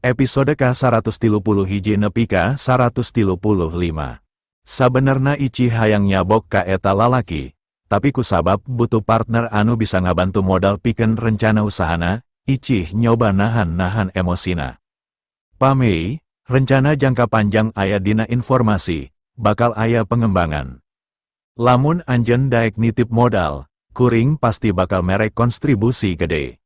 Episode ka-131 nepi ka 135. Sabenerna Icih hayang nyabok ka eta lalaki, tapi kusabab butuh partner anu bisa ngabantu modal pikeun rencana usahana, Icih nyoba nahan-nahan emosina. Pa Mei, rencana jangka panjang aya dina informasi, bakal aya pengembangan. Lamun anjeun daek nitip modal, kuring pasti bakal mere kontribusi gede.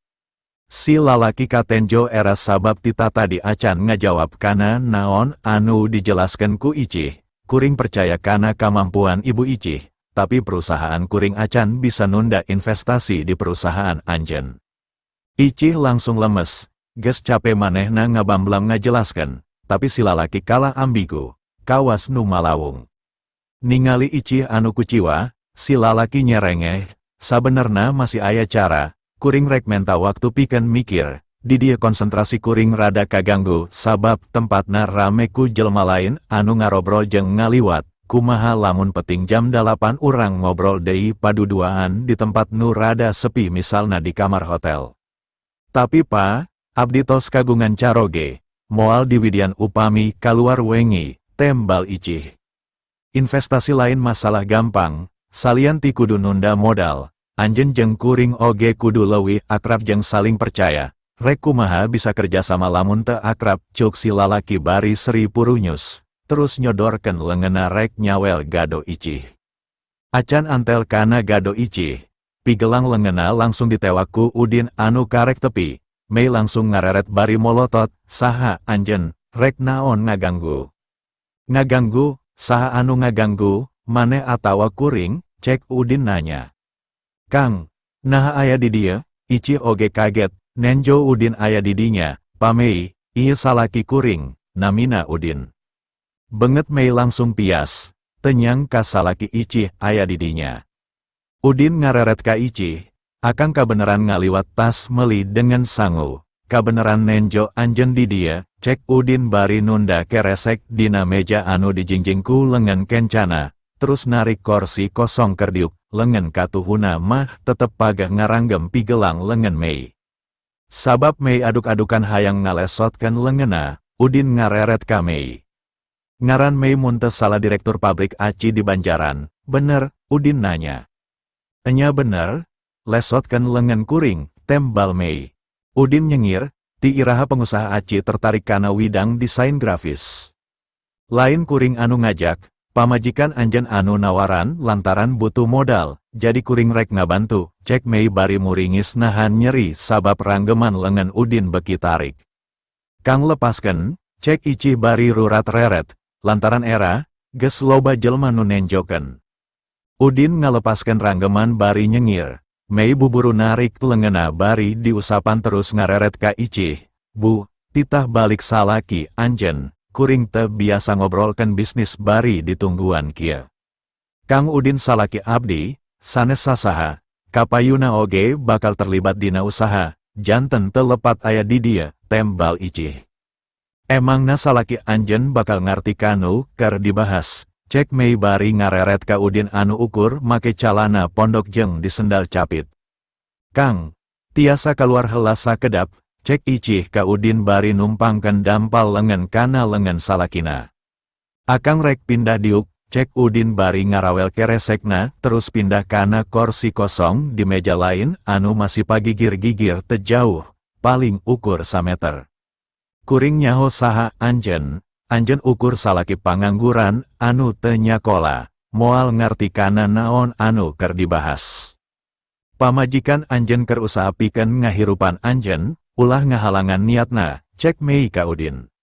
Si lalaki katenjo era sabab ti tatadi acan ngajawab kana naon anu dijelaskan ku Icih. "Kuring percaya kana kemampuan Ibu Icih, tapi perusahaan kuring acan bisa nunda investasi di perusahaan anjeun." Icih langsung lemes, geus cape manehna ngabamblang ngajelaskan, tapi si lalaki kalah ambigu, kawas nu malawung. Ningali Icih anu kuciwa, si lalaki nyerengeh, "Sabenerna masih aya cara, kuring rek menta waktu pikeun mikir, di dieu konsentrasi kuring rada kaganggu sabab tempatna rame ku jelma lain anu ngarobrol jeung ngaliwat. Kumaha lamun peting jam 8 urang ngobrol deui paduduaan di tempat nu rada sepi, misalna di kamar hotel?" "Tapi Pa, abdi tos kagungan caroge, moal diwidian upami kaluar wengi," tembal Icih. "Investasi lain masalah gampang, salian ti kudu nunda modal, anjeun jeung kuring oge kudu leuwih akrab jeung saling percaya. Rek kumaha bisa kerjasama lamun teu akrab?" cuk si lalaki bari seri purunyus, terus nyodorkeun leungeunna rek nyawel gado Icih. Acan antel kana gado Icih, pigelang leungeunna langsung ditewak ku Udin anu karek tepi. Mei langsung ngareret bari molotot, "Saha anjeun, rek naon ngaganggu?" "Ngaganggu? Saha anu ngaganggu, maneh atawa kuring?" cek Udin nanya. "Kang, naha aya di dieu?" Icih oge kaget, nenjo Udin aya di dinya. "Pa Mei, ieu salaki kuring, namina Udin." Beungeut Mei langsung pias, teu nyangka salaki Icih aya di dinya. Udin ngareret ka Icih, "Akang kabeneran ngaliwat tas meli deungeun sangu, kabeneran nenjo anjeun di dieu," cek Udin bari nunda keresek dina meja anu dijingjing ku lengan kencana, terus narik korsi kosong keur diuk, lengan katuhuna mah tetep pageh ngaranggem pigelang lengan Mei. Sabab Mei aduk-adukan hayang ngalesotkeun leungeunna, Udin ngareret ka Mei. "Ngaran Mei mun teu salah direktur pabrik aci di Banjaran, bener?" Udin nanya. "Enya bener, lesotkeun lengan kuring," tembal Mei. Udin nyengir, "Ti iraha pengusaha aci tertarik kana widang desain grafis?" "Lain kuring anu ngajak, pamajikan anjeun anu nawaran lantaran butuh modal, jadi kuring rek ngabantu," cek Mei bari muringis nahan nyeri sabab ranggeman lengan Udin beki tarik. "Kang, lepaskeun," cek Icih bari rurat reret, lantaran era, geus loba jelma nu nenjokeun. Udin ngalepaskeun ranggeman bari nyengir. Mei buburu narik leungeunna bari diusapan terus ngareret ka Icih, "Bu, titah balik salaki anjeun, kuring teu biasa ngobrolkeun bisnis bari ditungguan kieu." "Kang Udin salaki abdi, sanes sasaha, kapayuna oge bakal terlibat dina usaha, janten teu lepat aya di dieu," tembal Icih. "Emangna salaki anjeun bakal ngarti kanu keur dibahas?" cek Mei bari ngareret ka Udin anu ukur make calana pondok jeung disendal capit. "Kang, tiasa keluar heula sakedap?" cek Icih ka Udin bari numpangkeun dampal lengan kana lengan salakina. "Akang rek pindah diuk," cek Udin bari ngarawel keresekna terus pindah kana korsi kosong di meja lain anu masih pagigir-gigir teu jauh, paling ukur sameter. "Kuring nyaho saha anjeun, anjeun ukur salaki pangangguran anu teu nyakola, moal ngarti kana naon anu keur dibahas. Pamajikan anjeun keur usaha pikeun ngahirupan anjeun, ulah ngahalangan niatna," cek Mei ka Udin.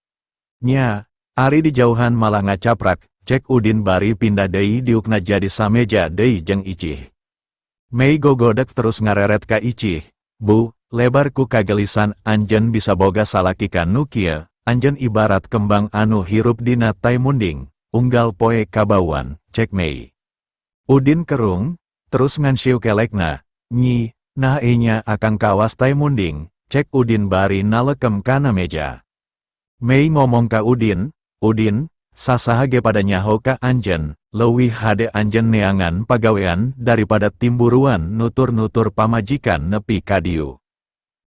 "Nya, ari dijauhan malah ngacaprak," cek Udin bari pindah deui diukna jadi sameja deui jeung Icih. Mei gogodek terus ngareret ka Icih, "Bu, lebar ku kagelisan anjeun bisa boga salaki kanu kieu, anjeun ibarat kembang anu hirup dina tai munding, unggal poe kabauan," cek Mei. Udin kerung, terus ngansiu kelekna. "Nyi, naha enya akang kawas tai munding?" cek Udin bari nalekem kana meja. Mei ngomong ka Udin, "Udin, sasaha ge pada nyaho ka anjeun, leuwih hade anjeun neangan pagawean daripada timburuan nutur-nutur pamajikan nepi ka dieu.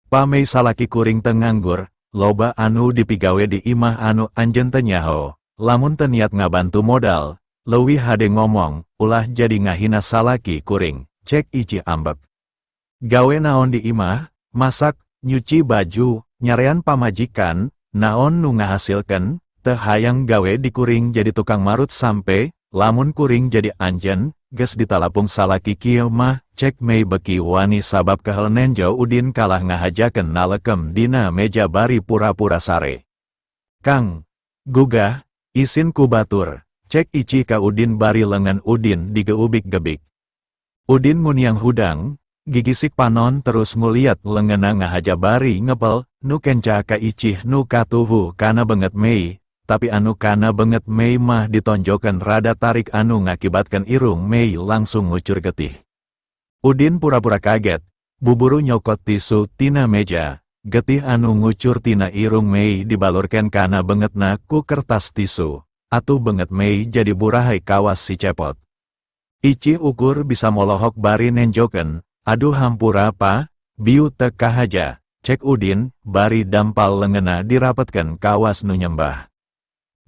Pa Mei, salaki kuring teu nganggur, Loba anu dipigawe di imah anu anjeun teu nyaho, lamun teu niat ngabantu modal, leuwih hade ngomong, ulah jadi ngahina salaki kuring, cek Icih ambek. Gawe naon di imah, masak, nyuci baju, nyarean pamajikan, naon nu ngahasilkeun, teu hayang gawe di kuring jadi tukang marut sampe, lamun kuring jadi anjeun, geus ditalapung salaki kieu mah, cek Mei beki wani sabab kehel nenjo Udin kalah ngahajakeun nalekem dina meja bari pura-pura sare. Kang, gugah, isin ku batur, cek Icih ka Udin bari lengan Udin digeubik-gebik. Udin nguniang hudang, gigisik panon terus nguliat lengena ngahaja bari ngepel, nu kenca ka Icih nu katuhu kana benget Mei, tapi anu kana benget Mei mah ditonjokan rada tarik anu ngakibatkan irung Mei langsung ngucur getih. Udin pura-pura kaget, buburu nyokot tisu tina meja, getih anu ngucur tina irung Mei dibalurkan kana bengetna ku kertas tisu, atuh benget Mei jadi burahai kawas si cepot. Icih ukur bisa molohok bari nenjoken, aduh hampura pa, biu teu kahaja, cek Udin, bari dampal lengena dirapetkan kawas nu nyembah.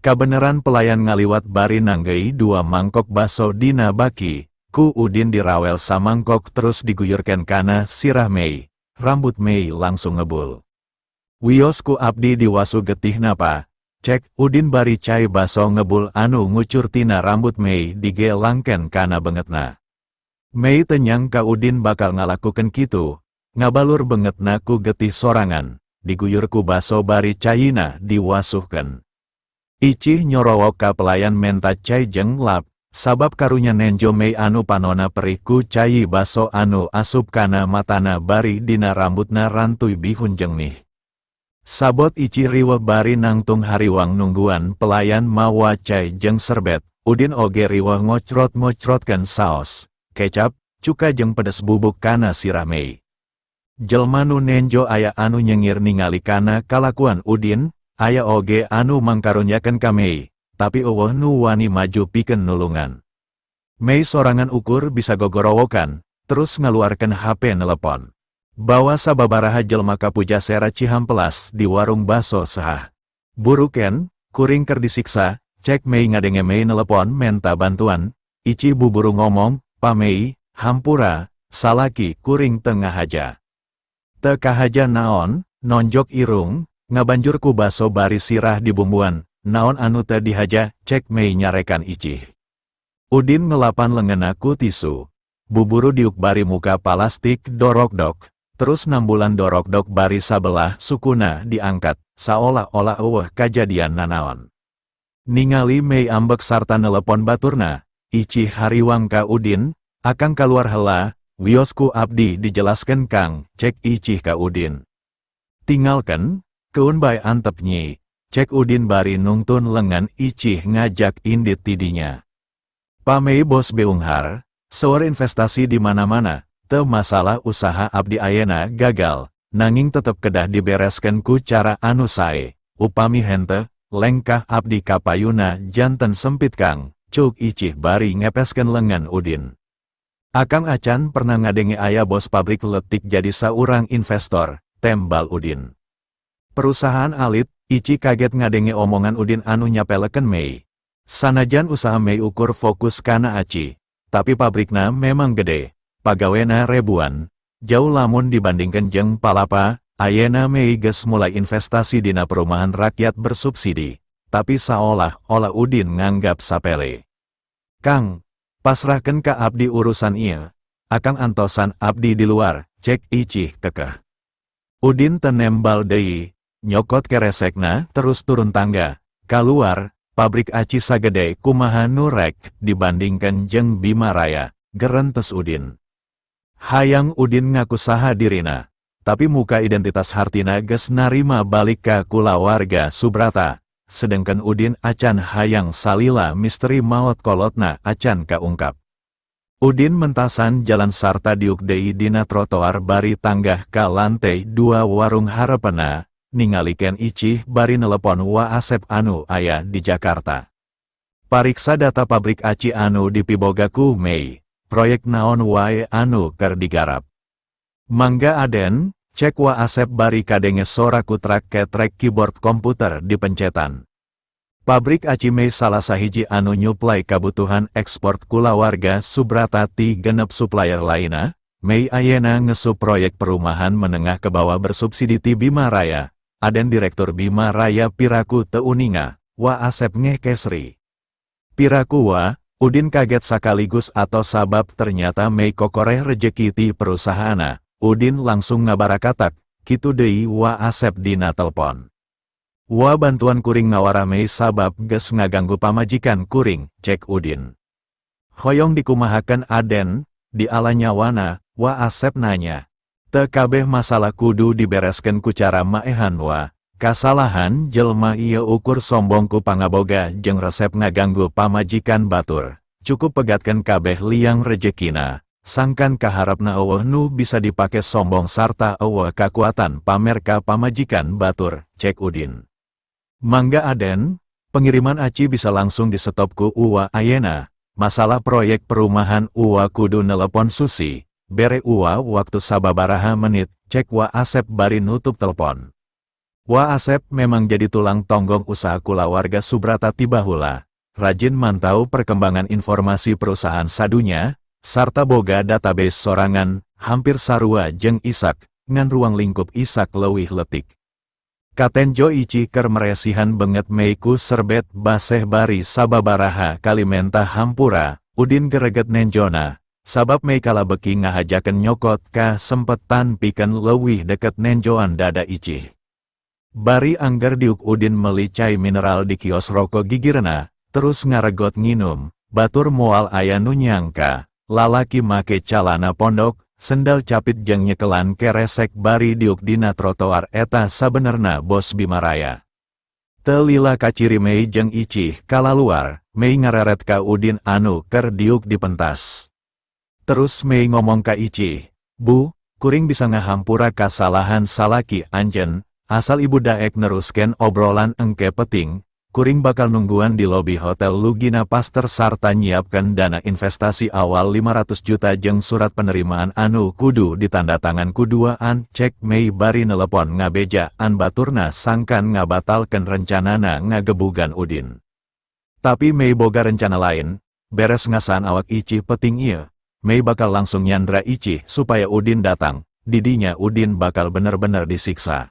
Kabeneran pelayan ngaliwat bari nanggei 2 mangkok baso dina baki, ku Udin dirawel samangkok terus diguyurkan kana sirah Mei, rambut Mei langsung ngebul. Wios ku abdi diwasu getih napa, cek Udin bari cai baso ngebul anu ngucur tina rambut Mei digelangken kana bengetna. Mei tenyang ka Udin bakal ngalakukan kitu, ngabalur bengetna ku getih sorangan, diguyur ku baso bari caina diwasuhkan. Icih nyorowok ka pelayan menta cai jeung lap, sabab karunya nenjo Mei anu panona perih ku cai baso anu asup kana matana bari dina rambutna rantuy bihun jeung nih. Sabot Icih riweuh bari nangtung hariwang nungguan pelayan mawa cai jeung serbet, Udin oge riweuh ngocrot-ngocrotkeun saos, kecap, cuka jeung pedes bubuk kana sirah Mei. Jelma nu nenjo aya anu nyengir ningali kana kalakuan Udin, aya oge anu mangkarunyakeun ka Mei, tapi eueuh nu wani maju pikeun nulungan. Mei sorangan ukur bisa gogorowokan, terus ngaluarkeun HP nelepon. Bawa sababaraha jelma ka Pujasera Cihampelas di warung baso sahah. Buruken, kuring keur disiksa, cek Mei ngadenge Mei nelepon menta bantuan, Icih buburu ngomong, Pa Mei, hampura, salaki kuring tengah haja. Teu kahaja naon, nonjok irung, ngabanjur ku baso bari sirah di bumbuan, naon anu teu dihaja, cek Mei nyarekan Icih. Udin ngelapan lengena ku tisu, buburu diuk bari muka palastik dorokdok, terus nambulan dorokdok bari sabelah sukuna diangkat, saolah-olah eueuh kajadian nanaon. Ningali Mei ambek sarta nelepon baturna, Icih hariwang ka Udin, akang kaluar hela, wiosku abdi dijelaskan kang, cek Icih ka Udin. Tinggalkan, keun bae antep nyi, cek Udin bari nungtun lengan Icih ngajak indit tidinya. Pamei bos beunghar, seueur investasi di mana-mana, teu masalah usaha abdi ayena gagal, nanging tetep kedah dibereskeun ku cara anu sae, upami henteu, lengkah abdi kapayuna janten sempit kang, cuk Icih bari ngepeskeun lengan Udin. Akang acan pernah ngadenge aya bos pabrik letik jadi saurang investor, tembal Udin. Perusahaan alit, Icih kaget ngadenge omongan Udin anu nyapeleken Mei. Sanajan usaha Mei ukur fokus kana aci, tapi pabrikna memang gede, pagawena ribuan, jauh lamun dibandingkan jeung palapa, ayena Mei geus mulai investasi dina perumahan rakyat bersubsidi, tapi saolah-olah Udin nganggap sapele. Kang, pasrahkeun ka abdi urusan ieu, akang antosan abdi di luar, cek Icih kekeh. Udin tenembal deui, nyokot keresekna terus turun tangga, kaluar, pabrik aci sagede kumaha nurek dibandingkan jeung Bima Raya, gerentes Udin. Hayang Udin ngaku saha dirina, tapi muka identitas hartina geus narima balik ka kulawarga Subrata, sedangkan Udin acan hayang salila misteri maot kolotna acan kaungkap. Udin mentasan jalan sarta diuk deui dina trotoar bari tanggah ka lantai 2 warung harepena, ningalikeun Icih bari nelepon Wa Asep anu aya di Jakarta. Pariksa data pabrik aci anu dipiboga ku Mei, proyek naon wae anu keur digarap. Mangga Aden, Cek Wa Asep bari kadenge sora kutrak ketrek keyboard komputer dipencetan. Pabrik aci Mei salah sahiji anu nyuplai kabutuhan ekspor kulawarga Subrata ti 6 supplier lainna. Mei ayena ngesup proyek perumahan menengah ke bawah bersubsidi ti Bima Raya. Aden Direktur Bima Raya piraku teu uninga, Wa Asep ngekesri. Piraku Wa, Udin kaget sakaligus atau sabab ternyata Mei kokoreh rejeki ti perusahaana. Udin langsung ngabarakatak, kitu deui Wa Asep dina telpon. Wa bantuan kuring ngawara Mei sabab geus ngaganggu pamajikan kuring, cek Udin. Hoyong dikumahakeun Aden, di ala nyawana, Wa Asep nanya. Teu kabeh masalah kudu dibereskeun ku cara maehan Wa. Kasalahan jelma ieu ukur sombong ku pangaboga jeung resep ngaganggu pamajikan batur. Cukup pegatkeun kabeh liang rejekina. Sangkan kaharapna euweuh nu bisa dipake sombong sarta euweuh kakuatan pamer ka pamajikan batur, cek Udin. Mangga Aden, pengiriman aci bisa langsung disetop ku Uwa ayena. Masalah proyek perumahan Uwa kudu nelepon Susi, bere Uwa waktu sababaraha menit, cek Wa Asep bari nutup telepon. Wa Asep memang jadi tulang tonggong usaha kulawarga Subrata tibahula, rajin mantau perkembangan informasi perusahaan sadunya, sarta boga database sorangan, hampir sarua jeung Isak, ngan ruang lingkup Isak leuwih letik. Katenjo Ici ker meresihan benget Meiku serbet baseh bari sababaraha kalimenta hampura, Udin gereget nenjona, sabab Mei kalabeki ngahajaken nyokot ka sempetan piken leuwih deket nenjoan dada Ici. Bari angger diuk Udin meli cai mineral di kios rokok gigirena, terus ngaregot nginum, batur moal aya nu nyangka, lalaki make calana pondok, sendal capit jeung nyekelan keresek bari diuk dina trotoar eta sabenerna bos Bimaraya. Telila kaciri Mei jeung Icih kalaluar, Mei ngareret ka Udin anu ker diuk di pentas. Terus Mei ngomong ka Icih, Bu, kuring bisa ngahampura kasalahan salaki anjen, asal ibu daek nerusken obrolan engke peting, kuring bakal nungguan di lobi Hotel Lugina Paster sarta nyiapkan dana investasi awal 500 juta jeung surat penerimaan anu kudu ditandatangan kuduaan, cek Mei bari nelepon ngabejaan baturna sangkan ngabatalken rencanana ngagebugan Udin. Tapi Mei boga rencana lain, beres ngasaan awak Icih peting ieu, Mei bakal langsung nyandra Icih supaya Udin datang, didinya Udin bakal bener-bener disiksa.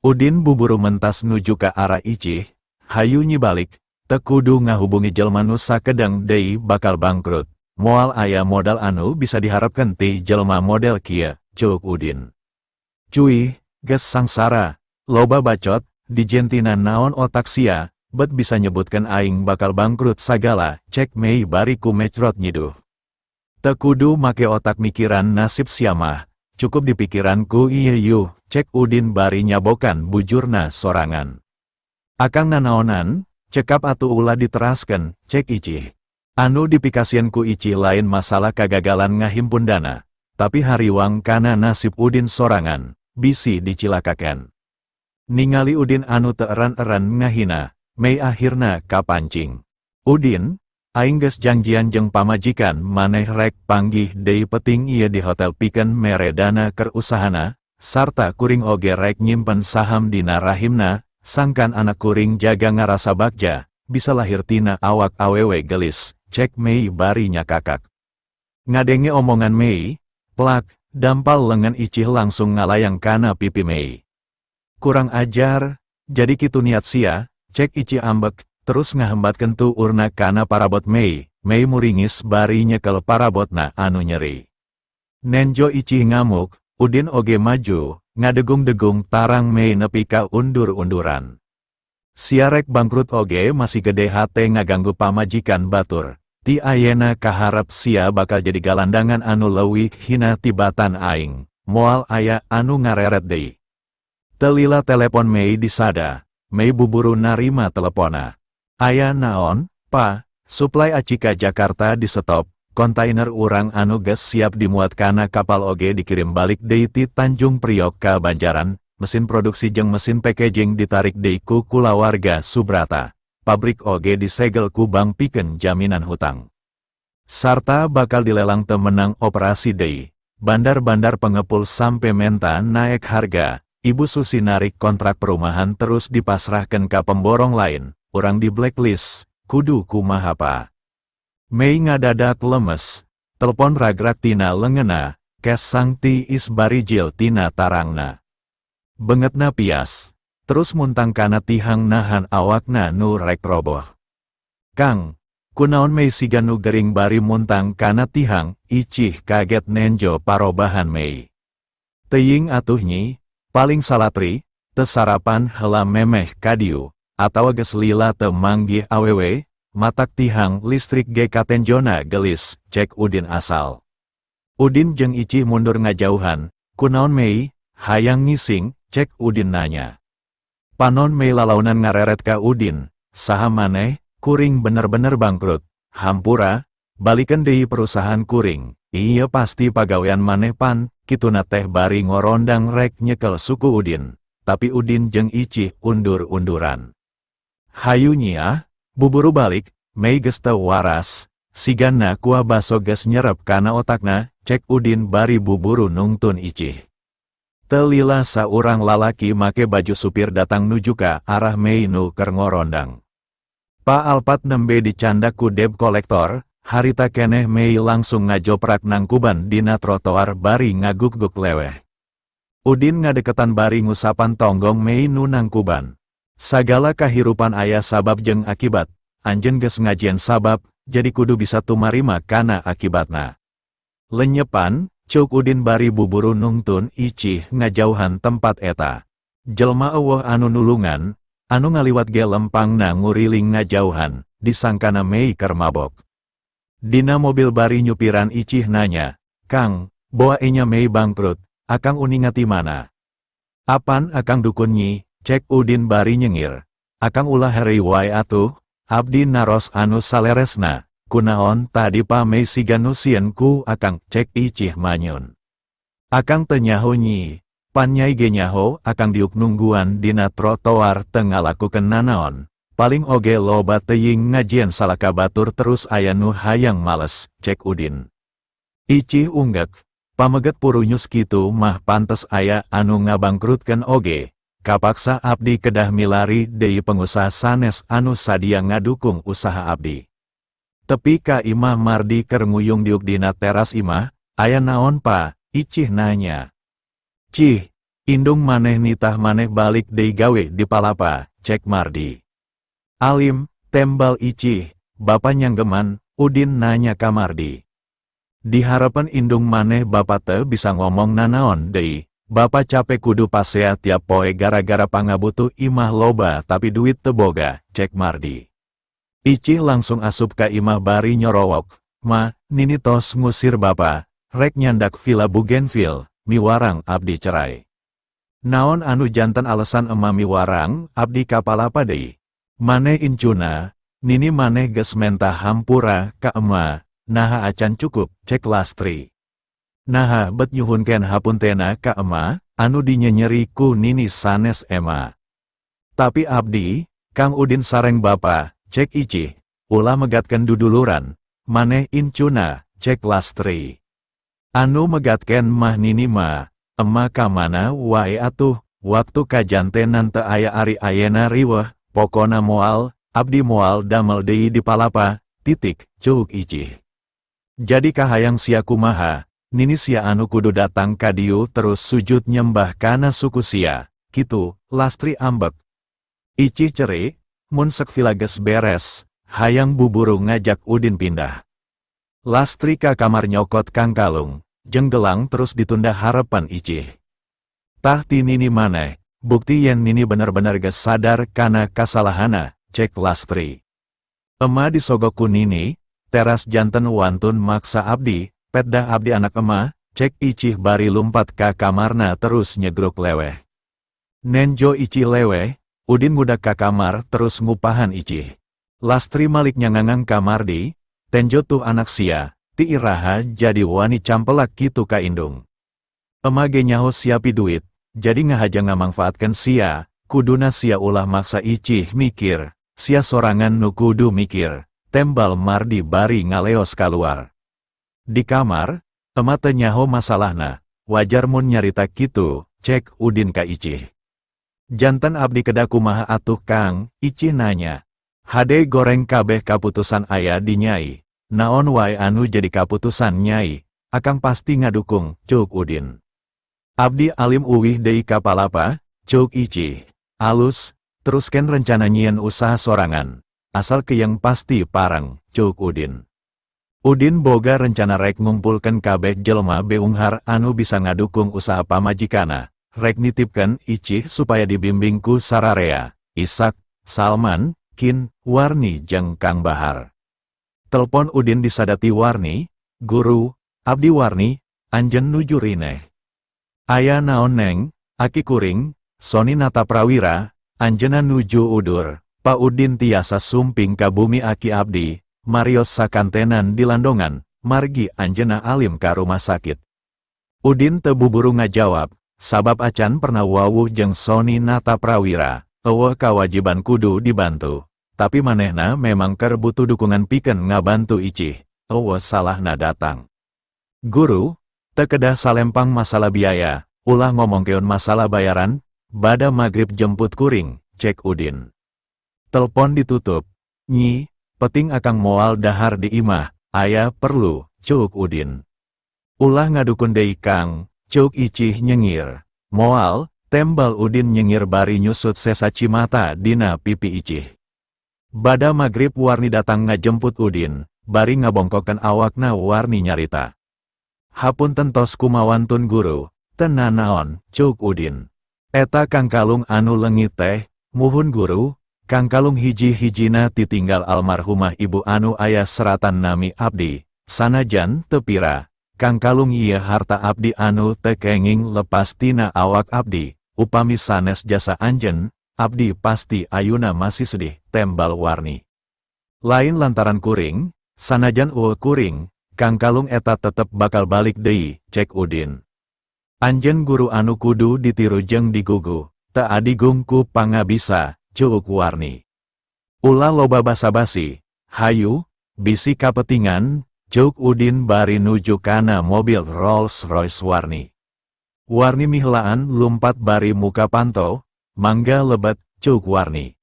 Udin buburu mentas nuju ke arah Icih, hayu nyi balik, tekudu ngahubungi jelma nu sakedeng deui bakal bangkrut, moal aya modal anu bisa diharapkan ti jelma model kieu, ceuk Udin. Cuy, geus sangsara, loba bacot, dijentina naon otak sia, bet bisa nyebutkan aing bakal bangkrut sagala, cek Mei bari ku mecrot nyiduh. Tekudu make otak mikiran nasib siamah, cukup dipikiranku ieu yuh, cek Udin bari nyabokan bujurna sorangan. Akang nanaonan, cekap atuh ulah diterasken, cek Icih. Anu dipikasieun ku Icih lain masalah kagagalan ngahimpun dana, tapi hariwang kana nasib Udin sorangan, bisi dicilakaken. Ningali Udin anu teu eran-eran ngahina, Mei akhirna kapancing. Udin, aing geus janjian jeung pamajikan maneh rek panggih deui peting ieu di hotel pikeun mere dana keur usahana, sarta kuring oge rek nyimpen saham dina rahimna, sangkan anak kuring jaga ngarasa bagja, bisa lahir tina awak awewe gelis, cek Mei bari nyakakak. Ngadenge omongan Mei, plak, dampal lengan Icih langsung ngalayang kana pipi Mei. Kurang ajar, jadi kitu niat sia, cek Icih ambek, terus ngahembat kentu urna kana parabot Mei, Mei muringis bari nyekel parabotna anu nyeri. Nenjo Icih ngamuk, Udin oge maju, ngadegung-degung tarang Mei nepi ka undur-unduran. Siarek bangkrut oge masih gede hate ngaganggu pamajikan batur. Ti ayena kaharep sia bakal jadi galandangan anu leuwih hina tibatan aing, moal aya anu ngareret deui. Telila telepon Mei disada, Mei buburu narima telepona. Aya naon, pa, suplai aci ka Jakarta disetop, kontainer urang anu geus siap dimuat kana kapal oge dikirim balik deui ti Tanjung Priok ka Banjaran, mesin produksi jeung mesin packaging ditarik deui ku kulawarga Subrata, pabrik oge disegel ku bank pikeun jaminan hutang. Sarta bakal dilelang teu menang operasi deui, Bandar-bandar pengepul sampai menta naek harga, Ibu Susi narik kontrak perumahan terus dipasrahkan ke pemborong lain, urang di blacklist, kudu kumaha Pa? Mei ngadadak lemes, telepon ragrak tina leungeunna, kesang tiis barijil tina tarangna. Beungeutna pias, terus muntang kana tihang nahan awakna nu rek roboh. Kang, kunaon Mei siga nu gering bari muntang kana tihang? Icih kaget nenjo parobahan Mei. Teuing atuh Nyi, paling salatri, teu sarapan heula memeh kadieu, atawa geus lila teu manggih awewe, matak tihang listrik ge katenjona gelis, cek Udin asal. Udin jeung Icih mundur ngajauhan, kunaon Mei, hayang ngising, cek Udin nanya. Panon Mei lalaunan ngareret ka Udin, saha maneh, kuring bener-bener bangkrut, hampura, balikan deui perusahaan kuring, iya pasti pagawean maneh pan, kituna teh bari ngorondang rek nyekel suku Udin, tapi Udin jeung Icih undur-unduran. Hayu Nyi ah, buburu balik, Mei geus teu waras, sigana kuah baso geus nyerep kana otakna, cek Udin bari buburu nungtun Icih. Teu lila saurang lalaki make baju supir datang nuju ka arah Mei nu keur ngorondang. Pa Alphard nembe dicandak ku debt collector, harita keneh Mei langsung ngajoprak nangkuban dina trotoar bari ngaguk-guk leweh. Udin ngadeketan bari ngusapan tonggong Mei nu nangkuban. Sagala kahirupan aya sabab jeung akibat, anjeun geus ngajieun sabab, jadi kudu bisa tumarima kana akibatna. Lenyepan, cuk Udin bari buburu nungtun Icih ngajauhan tempat eta. Jelma euweuh anu nulungan, anu ngaliwat ge lempangna nguriling ngajauhan, disangkana Mei keur mabok. Dina mobil bari nyupiran Icih nanya, Kang, boa enya Mei bangkrut, akang uninga ti mana? Apan akang dukun Nyi, cek Udin bari nyengir. Akang ulah herei wae atuh, abdi naros anu saleresna, kunaon tadi Pa Mei siga nu sieun ku akang, cek Icih manyun. Akang teu nyaho Nyi, pan Nyai ge nyaho akang diuk nungguan dina trotoar teu ngalakukeun nanaon, paling oge loba teuing ngajieun salaka batur terus aya nu hayang males, cek Udin. Icih unggek, pameget purunyus kitu mah pantes aya anu ngabangkrutkeun oge, kapaksa abdi kedah milari deui pengusaha sanes anu sadia ngadukung usaha abdi. Tepi ka imah Mardi keur nguyung diuk dina teras imah, aya naon Pa, Icih nanya. Cih, indung maneh nitah maneh balik deui gawe di Palapa, cek Mardi. Alim, tembal Icih, bapa nyanggeman, Udin nanya ka Mardi. Dihareupeun indung maneh bapa teu bisa ngomong nanaon deui, bapa capek kudu pasea tiap poe gara-gara pangabutuh imah loba tapi duit teu boga, cek Mardi. Icih langsung asup ka imah bari nyorowok, Ma, Nini tos ngusir bapa, rek nyandak villa Bougainville, miwarang abdi cerai. Naon anu janten alasan ema miwarang abdi ka Palapa deui? Maneh incuna, Nini maneh geus menta hampura ka ema, naha acan cukup, cek Lastri. Naha bet nyuhunkeun hapuntena ka ema, anu dinyenyeri ku Nini sanes ema. Tapi abdi, Kang Udin sareng bapa, cek Icih, ulah megatkeun duduluran, maneh incuna, cek Lastri. Anu megatkeun mah Nini ma, ema ka mana wae atuh, waktu kajantenan teu aya ari ayena riweuh, pokona moal, abdi moal damel deui di Palapa, titik, cuk Icih. Jadi kahayang sia kumaha, Nini sia anu kudu datang ka dieu terus sujud nyembah kana suku sia, kitu, Lastri ambek. Icih cerik, mun sek villa geus beres, hayang buburu ngajak Udin pindah. Lastri ka kamar nyokot kangkalung, jeung gelang terus ditunda hareupeun Icih. Tah ti Nini maneh, bukti yen Nini bener-bener geus sadar kana kasalahana, cek Lastri. Ema disogok ku Nini, teras janten wantun maksa abdi, petdah abdi anak ema, cek Icih bari lumpat ka kamarna terus nyegruk leweh. Nenjo Icih leweh, Udin ngudak ka kamar terus ngupahan Icih. Lastri malik nyangangang ka Mardi, tenjo tuh anak sia, ti iraha jadi wani campelak kitu ka indung. Ema ge nyaho sia piduit, jadi ngahaja ngamangfaatkeun sia, kuduna sia ulah maksa Icih mikir, sia sorangan nu kudu mikir, tembal Mardi bari ngaleos kaluar. Di kamar, Ema teu nyaho masalahna, wajar mun nyarita kitu, cek Udin ka Icih. Janten abdi kedah kumaha atuh, Kang? Icih nanya. Hade goreng, kabeh kaputusan aya di Nyai. Naon wae anu jadi kaputusan Nyai, akang pasti ngadukung, cuk Udin. Abdi alim uwih deui ka palapa, cuk Icih. Alus, teruskeun rencana nyieun usaha sorangan. Asal keyeng pasti pareng, cuk Udin. Udin boga rencana rek ngumpulkeun kabeh jelma beunghar anu bisa ngadukung usaha pamajikana, rek nitipkeun Icih supaya dibimbing ku sararea, Isak, Salman, Kin, Warni jeung Kang Bahar. Telpon Udin disadati Warni, "Guru, abdi Warni, anjeun nuju rineh." "Aya naon, Neng?" "Aki kuring, Sony Nata Prawira, anjeunna nuju udur. Pak Udin tiasa sumping ka bumi aki abdi, marios sakantenan di Landongan, margi anjeunna alim ka rumah sakit." Udin teu buburu ngajawab, sabab acan pernah wawuh jeung Sony Nata Prawira, euweuh kawajiban kudu dibantu. Tapi manehna memang keur butuh dukungan pikeun ngabantu Icih, euweuh salahna datang. "Guru, teu kedah salempang masalah biaya, ulah ngomongkeun masalah bayaran, bada magrib jemput kuring," cek Udin. Telpon ditutup. "Nyi, peting akang moal dahar di imah, aya perlu," cuk Udin. "Ulah ngadukun deui, Kang," cuk Icih nyengir. "Moal," tembal Udin nyengir bari nyusut sesa cimata dina pipi Icih. Bada magrib Warni datang ngajemput Udin, bari ngabongkokeun awakna Warni nyarita. "Hapunten tos kumawantun, Guru." "Teu nanaon," cuk Udin. "Eta kangkalung anu leungit teh?" "Muhun, Guru, kangkalung hiji-hijina titinggal almarhumah ibu anu aya seratan nami abdi, sanajan teu pira. Kangkalung ieu harta abdi anu teu kenging lepas tina awak abdi, upami sanes jasa anjeun, abdi pasti ayuna masih sedih," tembal Warni. "Lain lantaran kuring, sanajan euweuh kuring, kangkalung eta tetep bakal balik deui," cek Udin. "Anjeun guru anu kudu ditiru jeung digugu, teu adigung ku pangabisa," cuk Warni. "Ulah loba basa-basi, hayu, bisi kapetingan," cuk Udin bari nuju kana mobil Rolls Royce Warni. Warni miheulaan lumpat bari muka panto, "Mangga lebet," cuk Warni.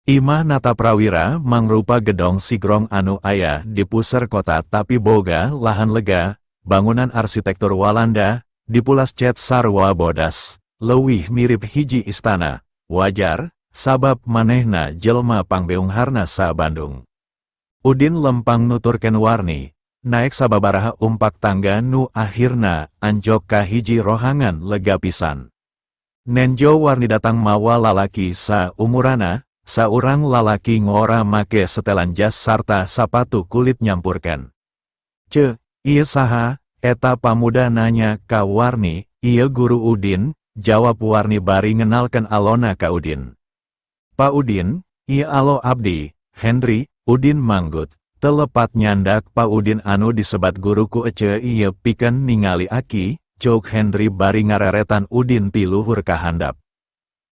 Imah Nata Prawira mangrupa gedong sigrong anu aya di puseur kota tapi boga lahan lega, bangunan arsitektur Walanda, dipulas cet sarua bodas, leuwih mirip hiji istana, wajar, sabab manehna jelma pangbeungharna sa Bandung. Udin lempang nuturkeun Warni, naek sababaraha umpak tangga nu akhirna anjog ka hiji rohangan lega pisan. Nenjo Warni datang mawa lalaki sa umurana, saurang lalaki ngora make setelan jas sarta sapatu kulit nyampurkeun. "Ce, ieu saha?" eta pamuda nanya ka Warni. "Ieu Guru Udin," jawab Warni bari ngenalkeun alona ka Udin. "Pak Udin, ieu alo abdi, Henry." Udin manggut, teu lepat nyandak Pak Udin anu disebat guru ku Ece ieu pikeun ningali aki, cuk Henry bari ngareretan Udin ti luhur ka handap.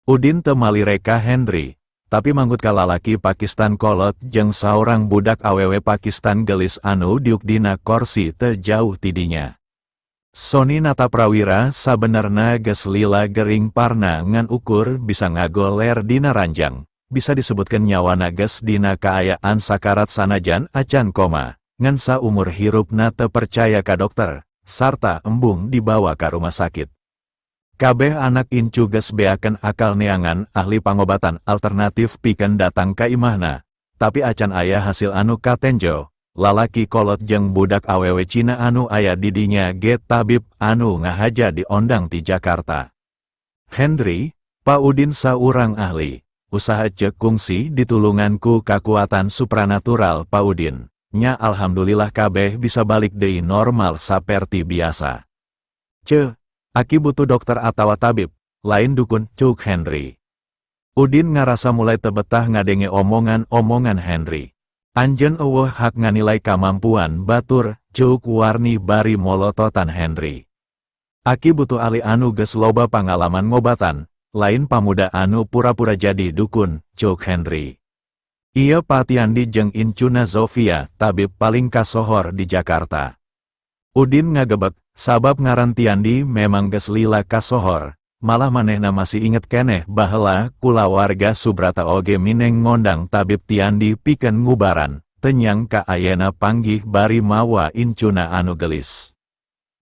Udin teu malire ka Henry, tapi manggut ka lalaki Pakistan kolot jeung saurang budak awewe Pakistan gelis anu diuk dina korsi teu jauh ti dinya. Sony Nata Prawira sabenerna geus lila gering parna ngan ukur bisa ngagoler dina ranjang, bisa disebutkeun nyawana geus dina kaayaan sakarat sanajan acan koma, ngan saumur hirupna teu percaya ka dokter, sarta embung dibawa ka rumah sakit. Kabeh anak incu geus beakeun akal neangan ahli pangobatan alternatif pikeun datang ka imahna, tapi acan aya hasil anu katenjo. Lalaki kolot jeung budak awewe Cina anu aya di dinya ge tabib anu ngahaja diondang ti Jakarta. "Henry, Pak Udin saurang ahli, usaha Ece kungsi ditulungan ku kakuatan supranatural Pak Udin. Nya alhamdulillah kabeh bisa balik deui normal saperti biasa." "Ce, aki butuh dokter atawa tabib, lain dukun," cuk Henry. Udin ngarasa mulai teu betah ngadenge omongan-omongan Henry. "Anjeun euweuh hak nganilai kamampuan batur," cuk Warni bari molototan Henry. "Aki butuh ahli anu geus loba pangalaman ngobatan, lain pamuda anu pura-pura jadi dukun," cuk Henry. "Ieu Pak Tiandi jeung incuna Zofia, tabib paling kasohor di Jakarta." Udin ngagebek, sabab ngaran Tiandi memang geus lila kasohor, malah manehna masih inget keneh baheula kulawarga Subrata oge mineng ngondang tabib Tiandi pikeun ngubaran, teu nyangka ayeuna panggih bari mawa incuna anu gelis.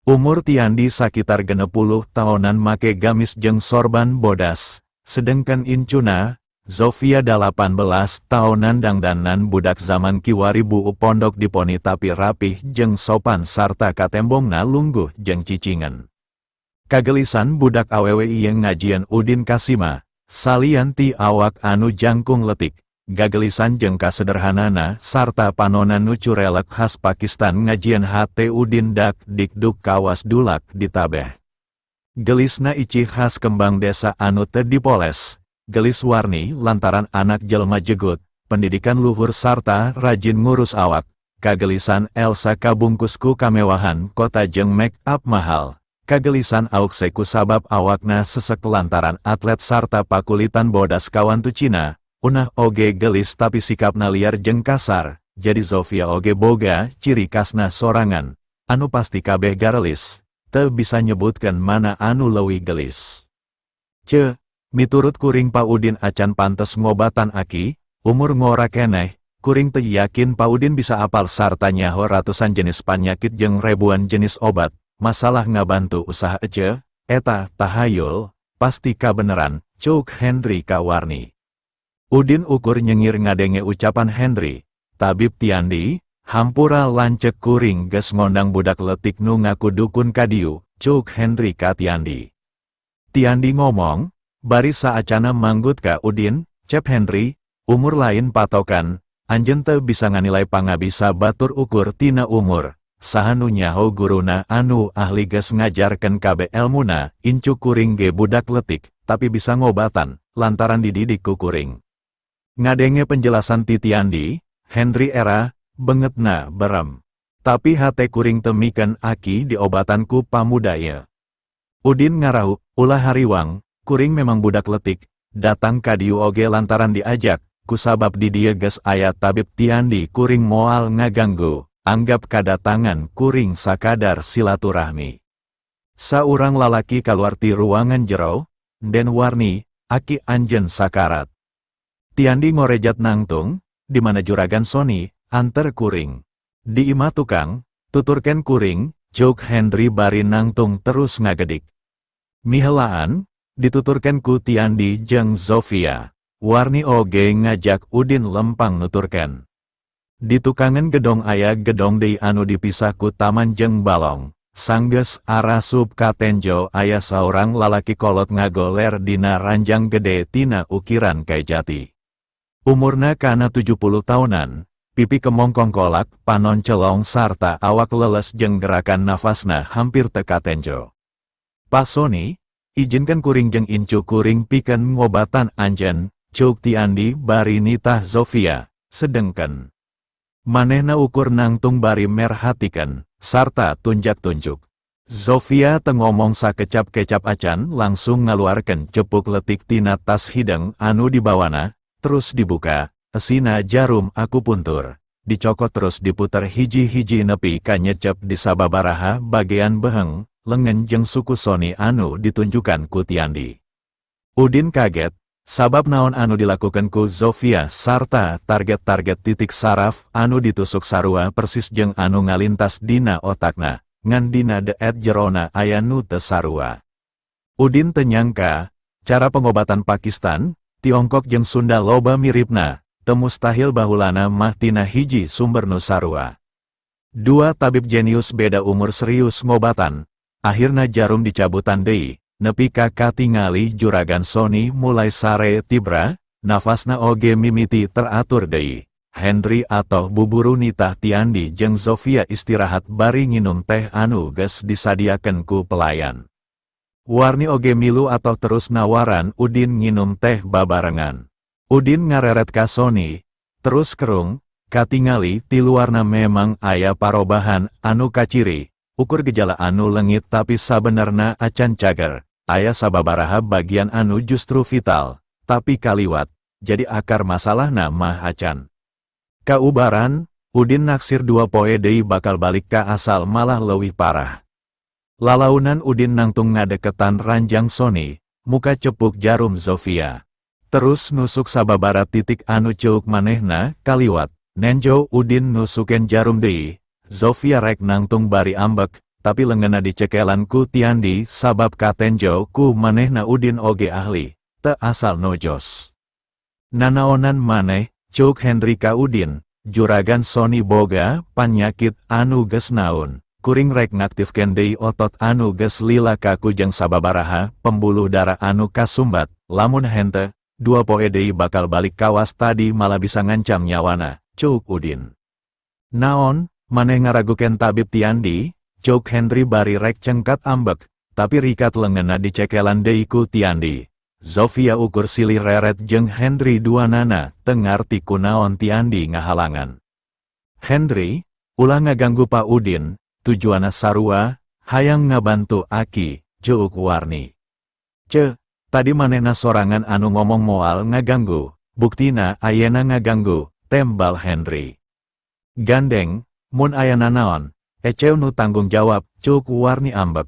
Umur Tiandi sakitar 60 tahunan, make gamis jeung sorban bodas, sedengkeun incuna, Zofia, 18 tahunan, dangdanan budak zaman kiwari, buuk pondok diponi tapi rapih jeung sopan sarta katembongna lungguh jeung cicingen. Kagelisan budak awewe ieu ngajieun Udin kasima, salian ti awak anu jangkung letik, gagelisan jeung kasederhanana sarta panona nu curelek khas Pakistan ngajieun hate Udin dak dikduk kawas dulak ditabeh. Gelisna Ici khas kembang desa anu teu dipoles, gelis Warni lantaran anak jelma jegut, pendidikan luhur sarta rajin ngurus awak. Kagelisan Elsa kabungkus ku kamewahan kota jeung make up mahal. Kagelisan Aukse ku sabab awakna sesek lantaran atlet sarta pakulitan bodas kawantu Cina. Unah oge gelis tapi sikapna liar jeung kasar, jadi Zofia oge boga ciri khasna sorangan, anu pasti kabeh garelis, teu bisa nyebutkan mana anu leuwih gelis. Ce, miturut kuring Pa Udin acan pantes ngobatan aki, umur ngora keneh, kuring teu yakin Pa Udin bisa apal sarta nyaho ratusan jenis panyakit jeung ribuan jenis obat, masalah ngabantu usaha ece, eta tahayul, pasti kabeneran, cuk Henry ka Warni. Udin ukur nyengir ngadenge ucapan Henry. Tabib Tiandi, hampura, lancek kuring geus ngondang budak letik nu ngaku dukun kadieu, cuk Henry ka Tiandi. Tiandi ngomong, bari saacana manggut ka Udin, cep Henry, umur lain patokan, anjeun teu bisa nganilai pangabisa batur ukur tina umur, saha nu nyaho guruna anu ahli geus ngajarkeun kabeh elmuna, incu kuring ge budak letik, tapi bisa ngobatan, lantaran dididik ku kuring. Ngadenge penjelasan ti Tiandi, Henry era, bengetna berem. Tapi hate kuring teu mikeun aki diobatan ku pamuda ieu. Udin ngarahu, ulah hariwang, kuring memang budak letik, datang ka dieu oge lantaran diajak, kusabab di dieu geus aya tabib Tiandi kuring moal ngaganggu, anggap kadatangan kuring sakadar silaturahmi. Saurang lalaki kaluar ti ruangan jero, Den Warni, aki anjeun sakarat. Tiandi ngorejat nangtung, di mana juragan Sony, anter kuring. Di imah tukang, tuturkeun kuring, cuk Henry bari nangtung terus ngagedik. Mihelaan, dituturkeun ku Tiandi jeung Zofia. Warni oge ngajak Udin lempang nuturkeun. Di tukangan gedong aya gedong deui anu dipisah ku taman jeung balong. Sanggeus arasup ka tenjo aya saurang lalaki kolot ngagoler dina ranjang gede tina ukiran kai jati. Umurna kana 70 tahunan, pipi kemongkong kolak, panon celong sarta awak leles jeung gerakan nafasna hampir teu katenjo. Pak Sony, izinkan kuring jeung incu kuring pikeun ngobatan anjeun, cuk Tiandi bari nitah Zofia, sedengkeun manehna ukur nangtung bari merhatikan, sarta tunjak-tunjuk. Zofia teu ngomong sakecap-kecap acan langsung ngaluarkeun cepuk letik tina tas hideng anu dibawana, terus dibuka, esina jarum akupuntur, dicokot terus diputer hiji-hiji nepi ka nyecep di sababaraha bagian beheng, lengan jeung suku Sony anu ditunjukkan ku Tiandi. Udin kaget, sabab naon anu dilakukan ku Zofia sarta target-target titik saraf anu ditusuk sarua persis jeung anu ngalintas dina otakna, ngan dina deet jerona aya nu teu sarua. Udin teu nyangka, cara pengobatan Pakistan, Tiongkok jeung Sunda loba miripna, teu mustahil bahulana mah tina hiji sumber nu sarua. Dua tabib jenius beda umur serius ngobatan, akhirna jarum dicabutan deui, nepi ka katingali juragan Sony mulai sare tibra, nafasna oge mimiti teratur deui. Henry atau buburu nitah Tiandi jeung Zofia istirahat bari nginum teh anu geus disadiakeun ku pelayan. Warni oge milu atau terus nawaran Udin nginum teh babarengan. Udin ngareret ka Sony, terus kerung, katingali ti luarna memang aya parobahan anu kaciri, ukur gejala anu lengit tapi sabenerna acan cager, aya sababaraha bagian anu justru vital, tapi kaliwat, jadi akar masalahna mah acan kaubaran. Udin naksir 2 poe deui bakal balik ka asal, malah leuwih parah. Lalaunan Udin nangtung ngadeketan ranjang Sony, muka cepuk jarum Zofia. Terus nusuk sababara titik anu ceuk manehna kaliwat. Nenjo Udin nusuken jarum deui, Zofia rek nangtung bari ambek, tapi lengena dicekelan ku Tiandi sabab katenjo ku manehna Udin oge ahli, teu asal nojos. "Nanaonan maneh?" ceuk Henry ka Udin. "Juragan Sony boga panyakit anu geus naun. Kuring rek ngaktifkeun deui otot anu geus lila kaku jeung sababaraha pembuluh darah anu kasumbat. Lamun hente, 2 poe deui bakal balik kawas tadi, malah bisa ngancam nyawana," ceuk Udin. "Naon, maneh ngaragukeun tabib Tiandi?" ceuk Henry bari rek cengkat ambek, tapi rikat lengena dicekelan deui ku Tiandi. Zofia ukur silih reret jeung Henry, duanana teu ngarti kunaon Tiandi ngahalangan. "Henry, ulah ngaganggu Pak Udin, tujuanna sarua, hayang ngabantu Aki," ceuk Warni. "Ce, tadi manehna sorangan anu ngomong moal ngaganggu, buktina ayena ngaganggu," tembal Henry. "Gandeng, mun aya nanaon, Eceu nu tanggung jawab," ceuk Warni ambek.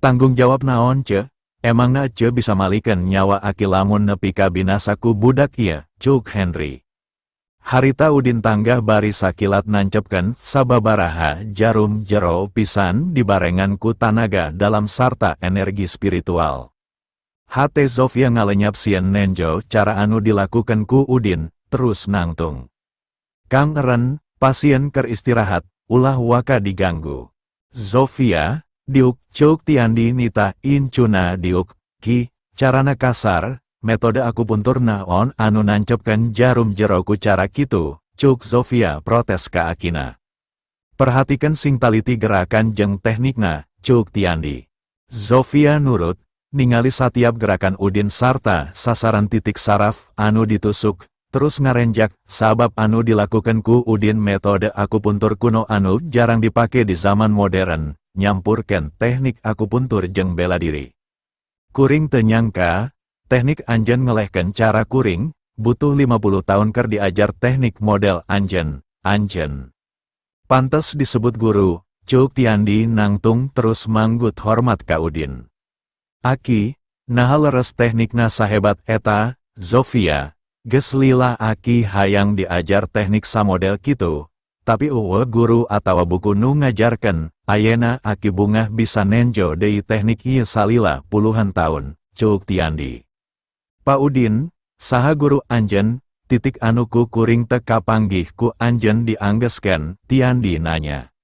"Tanggung jawab naon, Ce? Emangna Ece bisa malikeun nyawa Aki lamun nepi ka binasa ku budak ieu?" ceuk Henry. Harita Udin tanggah bari sakilat nancepkeun sababaraha jarum jero pisan dibarengan ku tanaga dalam sarta energi spiritual. Hate Zofia ngalenyap sieun nenjo cara anu dilakukan ku Udin, terus nangtung. "Kang Eren, pasien keur istirahat, ulah waka diganggu. Zofia, diuk," ceuk Tiandi nitah incuna diuk. "Ki, carana kasar, metode akupuntur naon anu nancepkeun jarum jero ku cara kitu?" ceuk Zofia protes ka akina. "Perhatikan sing taliti gerakan jeng teknikna," ceuk Tiandi. Zofia nurut, ningali satiap gerakan Udin sarta sasaran titik saraf anu ditusuk, terus ngarenjak, sabab anu dilakukan ku Udin metode akupuntur kuno anu jarang dipake di zaman modern, nyampurkan teknik akupuntur jeng bela diri. "Kuring teu nyangka, teknik anjen ngelehkeun cara kuring, butuh 50 tahun ker diajar teknik model anjen, anjen. Pantes disebut guru," ceuk Tiandi nangtung terus manggut hormat ka Udin. "Aki, naha leres teknikna sahebat eta, Zofia? Geus lila Aki hayang diajar teknik samodel kitu, tapi euweuh guru atawa buku nu ngajarkeun. Ayeuna Aki bungah bisa nenjo deui teknik ieu salila puluhan tahun," ceuk Tiandi. "Pak Udin, saha guru anjen? Titik anu ku kuring teu kapanggih ku anjen dianggeskeun," Tiandi nanya.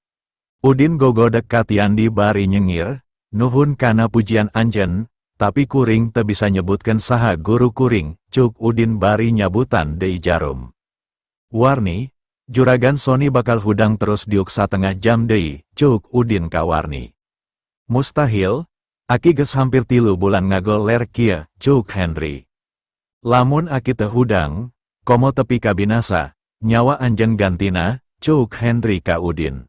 Udin gogodek ka Tiandi bari nyengir, "Nuhun kana pujian anjen, tapi kuring teu bisa nyebutkeun saha guru kuring," ceuk Udin bari nyabutan deui jarum. "Warni, Juragan Sony bakal hudang terus diuk satengah jam deui," ceuk Udin ka Warni. "Mustahil, Aki geus hampir 3 bulan ngagoler kieu," ceuk Henry. "Lamun Aki teu hudang, komo tepi ka binasa, nyawa anjen gantina," ceuk Henry ka Udin.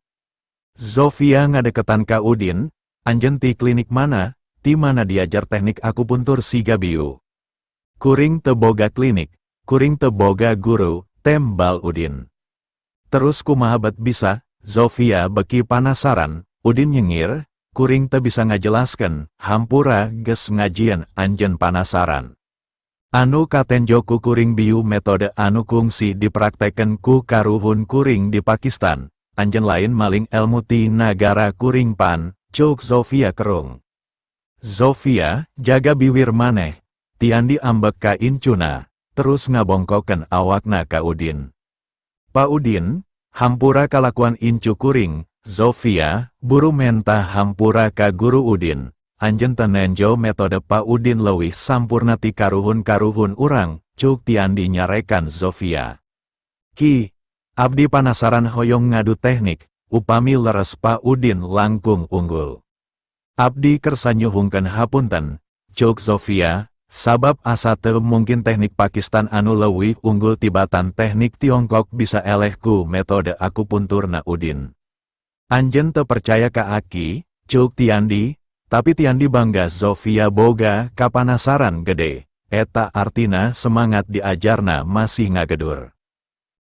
Zofia ngadeketan ka Udin, "Anjen ti klinik mana, ti mana diajar teknik akupuntur siga biu?" "Kuring teu boga klinik, kuring teu boga guru," tembal Udin. "Terus kumaha bet bisa?" Zofia beki panasaran. Udin nyengir, "Kuring teu bisa ngajelaskeun, hampura geus ngajieun anjen panasaran. Anu katenjo ku kuring biu metode anu kungsi dipraktekeun ku karuhun kuring di Pakistan. Anjen lain maling elmu ti nagara kuring pan," ceuk Zofia kerung. "Zofia, jaga biwir maneh," Tiandi ambek ka incuna, terus ngabongkokeun awakna ka Udin. "Pak Udin, hampura kalakuan incu kuring. Zofia, buru menta hampura ka guru Udin. Anjen teu nenjo metode Pak Udin leuwih sampurna ti karuhun-karuhun urang," ceuk Tiandi nyarekan Zofia. "Ki, abdi panasaran hoyong ngadu teknik, upami leres Pak Udin langkung unggul. Abdi kersa nyuhunkeun hapunten," ceuk Zofia, sabab asa teu mungkin teknik Pakistan anu leuwih unggul tibatan teknik Tiongkok bisa eleh ku metode akupunturna Udin. "Anjen teu percaya ka Aki," ceuk Tiandi, tapi Tiandi bangga Zofia boga kapanasaran gede, eta artina semangat diajarna masih ngagedur.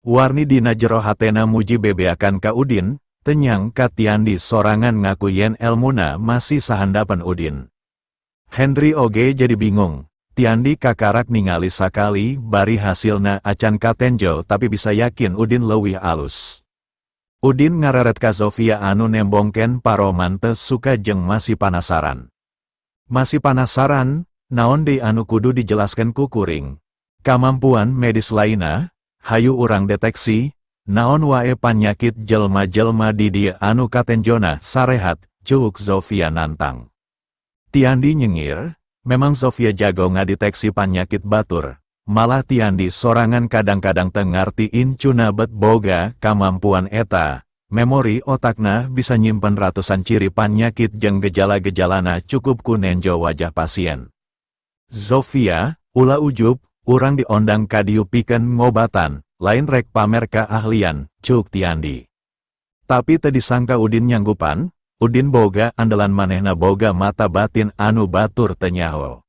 Warni dina jero hatena muji bebeakan ka Udin, teu nyangka Tiandi sorangan ngaku yen elmuna masih sahandapeun Udin. Henry oge jadi bingung. Tiandi kakarak ningali sakali bari hasilna acan katenjo, tapi bisa yakin Udin leuwih alus. Udin ngareret ka Zofia anu nembongken paroman teu suka jeung masih panasaran. Masih panasaran, naon deui anu kudu dijelaskan ku kuring. Kamampuan medis lainna, hayu urang deteksi, naon wae panyakit jelma-jelma di dieu anu katenjona sarehat, ceuk Zofia nantang. Tiandi nyengir, memang Zofia jago ngadeteksi panyakit batur. Malah Tiandi sorangan kadang-kadang teu ngarti incuna bet boga kamampuan eta, memori otakna bisa nyimpen ratusan ciri panyakit jeung gejala-gejalana cukup ku nenjo wajah pasien. "Zofia, ulah ujub, urang diondang ka dieu pikeun ngobatan, lain rek pamer keahlian," cuk Tiandi. Tapi teu disangka Udin nyanggupan, Udin boga andalan, manehna boga mata batin anu batur teu nyaho.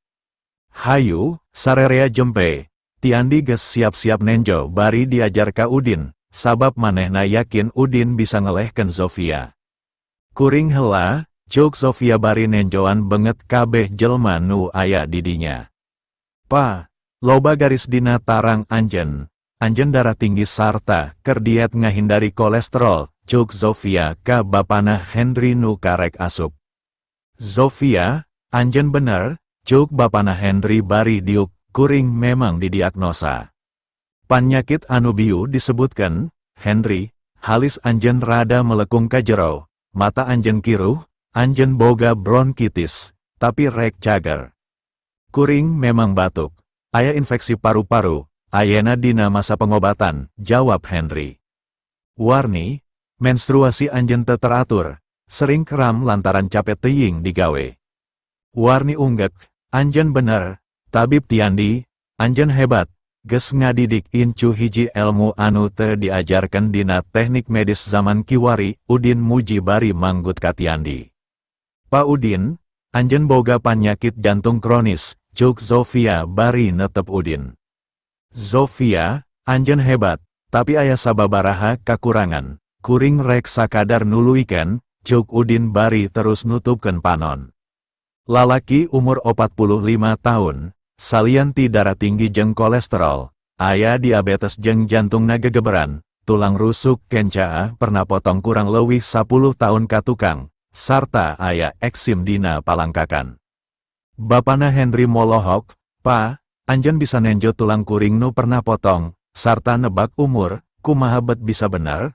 "Hayu, sarerea jempe." Tiandi geus siap-siap nenjo bari diajar ka Udin, sabab manehna yakin Udin bisa ngelehkeun Zofia. "Kuring hela," cuk Zofia bari nenjoan banget kabeh jelma nu aya di dinya. "Pa, loba garis dina tarang anjeun. Anjeun darah tinggi sarta keur diet ngahindari kolesterol," cuk Zofia ka bapana Henry nu karek asup. "Zofia, anjeun bener," cuk bapana Henry bari diuk, "kuring memang didiagnosa. Panyakit anu bieu disebutkan, Henry, halis anjeun rada melekung ka jero, mata anjeun kiruh, anjeun boga bronkitis, tapi rek cager. Kuring memang batuk. Aya infeksi paru-paru, ayena dina masa pengobatan," jawab Henry. "Warni, menstruasi anjeun teu teratur, sering kram lantaran capek teuing digawe." Warni unggek, "Anjeun bener, Tabib Tiandi, anjeun hebat, geus ngadidik incu hiji elmu anu teu diajarkeun dina teknik medis zaman kiwari," Udin muji bari manggut ka Tiandi. "Pa Udin, anjeun boga panyakit jantung kronis," cuk Zofia bari netep Udin. "Zofia, anjeun hebat, tapi aya sababaraha kakurangan, kuring rek sakadar nuluykeun," cuk Udin bari terus nutupkeun panon. Lalaki umur 45 tahun, salian ti darah tinggi jeung kolesterol, aya diabetes jeung jantungna gegeberan, tulang rusuk kencaa pernah potong kurang leuwih 10 tahun ka tukang, sarta aya eksim dina palangkakan. Bapana Henry molohok, "Pa, anjeun bisa nenjo tulang kuring nu pernah potong, sarta nebak umur, kumaha bet bisa bener?"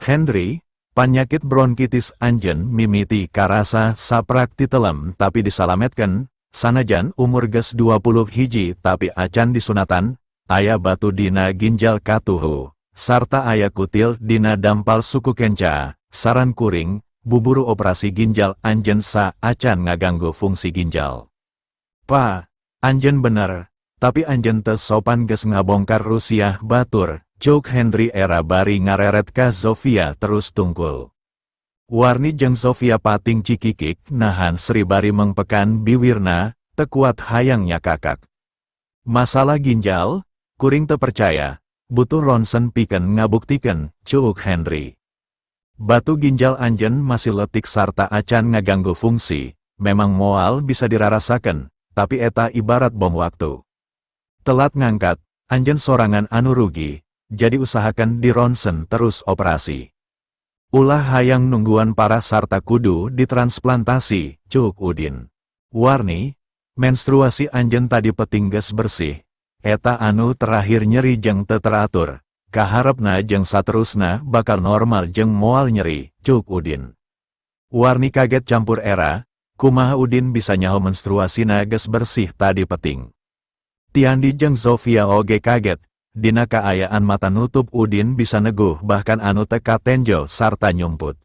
"Henry, panyakit bronkitis anjeun mimiti karasa saprak titelem tapi disalametkeun, sanajan umur geus 21 tapi acan disunatan, aya batu dina ginjal katuhu, sarta aya kutil dina dampal suku kenca. Saran kuring, buburu operasi ginjal anjeun sa acan ngaganggu fungsi ginjal." "Pa, anjeun bener, tapi anjeun teu sopan geus ngabongkar rusiah batur," cuk Henry era bari ngareret ka Zofia terus tungkul. Warni jeung Zofia pating cikikik nahan seri bari mengpekan biwirna, teu kuat hayang nyakakak. "Masalah ginjal, kuring teu percaya, butuh ronsen pikeun ngabuktikeun," cuk Henry. "Batu ginjal anjeun masih letik sarta acan ngaganggu fungsi, memang moal bisa dirarasakan, tapi eta ibarat bom waktu. Telat ngangkat, anjeun sorangan anu rugi, jadi usahakan di ronsen terus operasi. Ulah hayang nungguan parah sarta kudu ditransplantasi," cuk Udin. "Warni, menstruasi anjeun tadi peuting geus bersih, eta anu terakhir nyeri jeung teu teratur, kaharepna jeung saterusna bakal normal jeung moal nyeri," cuk Udin. Warni kaget campur era, kumaha Udin bisa nyaho menstruasina geus bersih tadi peuting. Tiandi jeung Zofia oge kaget, dina kaayaan mata nutup Udin bisa neguh bahkan anu teu katenjo sarta nyumput.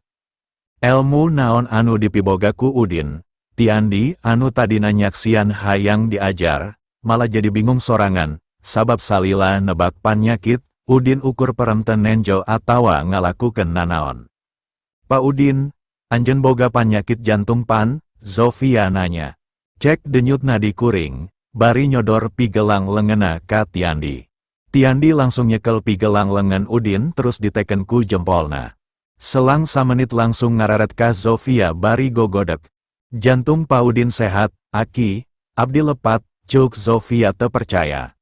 Elmu naon anu dipiboga ku Udin? Tiandi anu tadina nyaksian hayang diajar, malah jadi bingung sorangan, sabab salila nebak panyakit, Udin ukur perem teu nenjo atawa ngalakukeun nanaon. "Pa Udin, anjeun boga panyakit jantung pan?" Zofia nanya. "Cek denyut nadi kuring," bari nyodor pigelang leungeunna ka Tiandi. Tiandi langsung nyekel pigelang lengan Udin terus diteken ku jempolna. Selang samenit langsung ngareret ka Zofia bari gogodek. "Jantung Pa Udin sehat, Aki, abdi lepat," cuk Zofia terpercaya.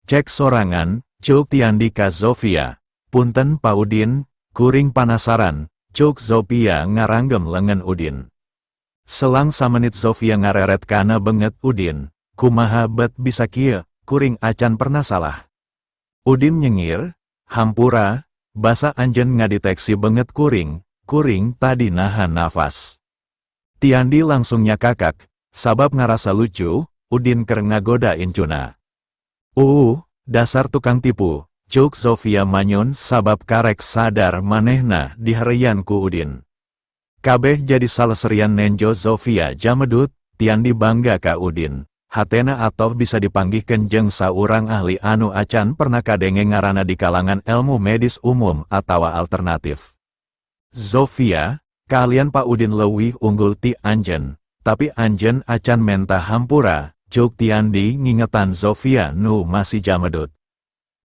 "Cek sorangan," cuk Tiandi ka Zofia. "Punten, Pa Udin, kuring panasaran," cuk Zofia ngaranggem lengan Udin. Selang samenit Zofia ngareret kana benget Udin. "Kumaha bet bisa kieu, kuring acan pernah salah." Udin nyengir, "Hampura, basa anjeun ngadeteksi benget kuring, kuring tadi nahan nafas." Tiandi langsung nyakakak, sabab ngarasa lucu, Udin keur ngagoda incuna. Dasar tukang tipu," cuk Zofia manyun sabab karek sadar manehna diheureuyan ku Udin. Kabeh jadi saleserian nenjo Zofia jamedut. Tiandi bangga ka Udin. Hatena atoh bisa dipanggihkeun jeung saurang ahli anu acan pernah kadenge ngarana di kalangan ilmu medis umum atawa alternatif. "Zofia, keahlian Pak Udin leuwih unggul ti anjeun, tapi anjeun acan menta hampura," cuk Tiandi ngingetan Zofia nu masih jamedut.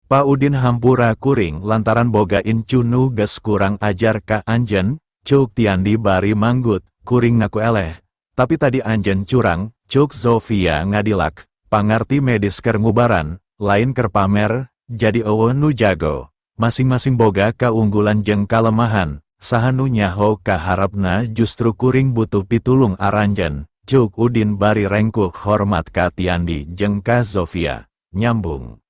"Pak Udin, hampura kuring lantaran boga incu nu geus kurang ajar ka anjeun," cuk Tiandi bari manggut. "Kuring ngaku eleh, tapi tadi anjeun curang," cuk Zofia ngadilak. "Pangarti medis keur ngubaran, lain keur pamer, jadi euweuh nu jago. Masing-masing boga keunggulan jeung kalemahan, saha nu nyaho kaharepna justru kuring butuh pitulung aranjeun," cuk Udin bari rengkuh hormat ka Tiandi jeung ka Zofia. Nyambung.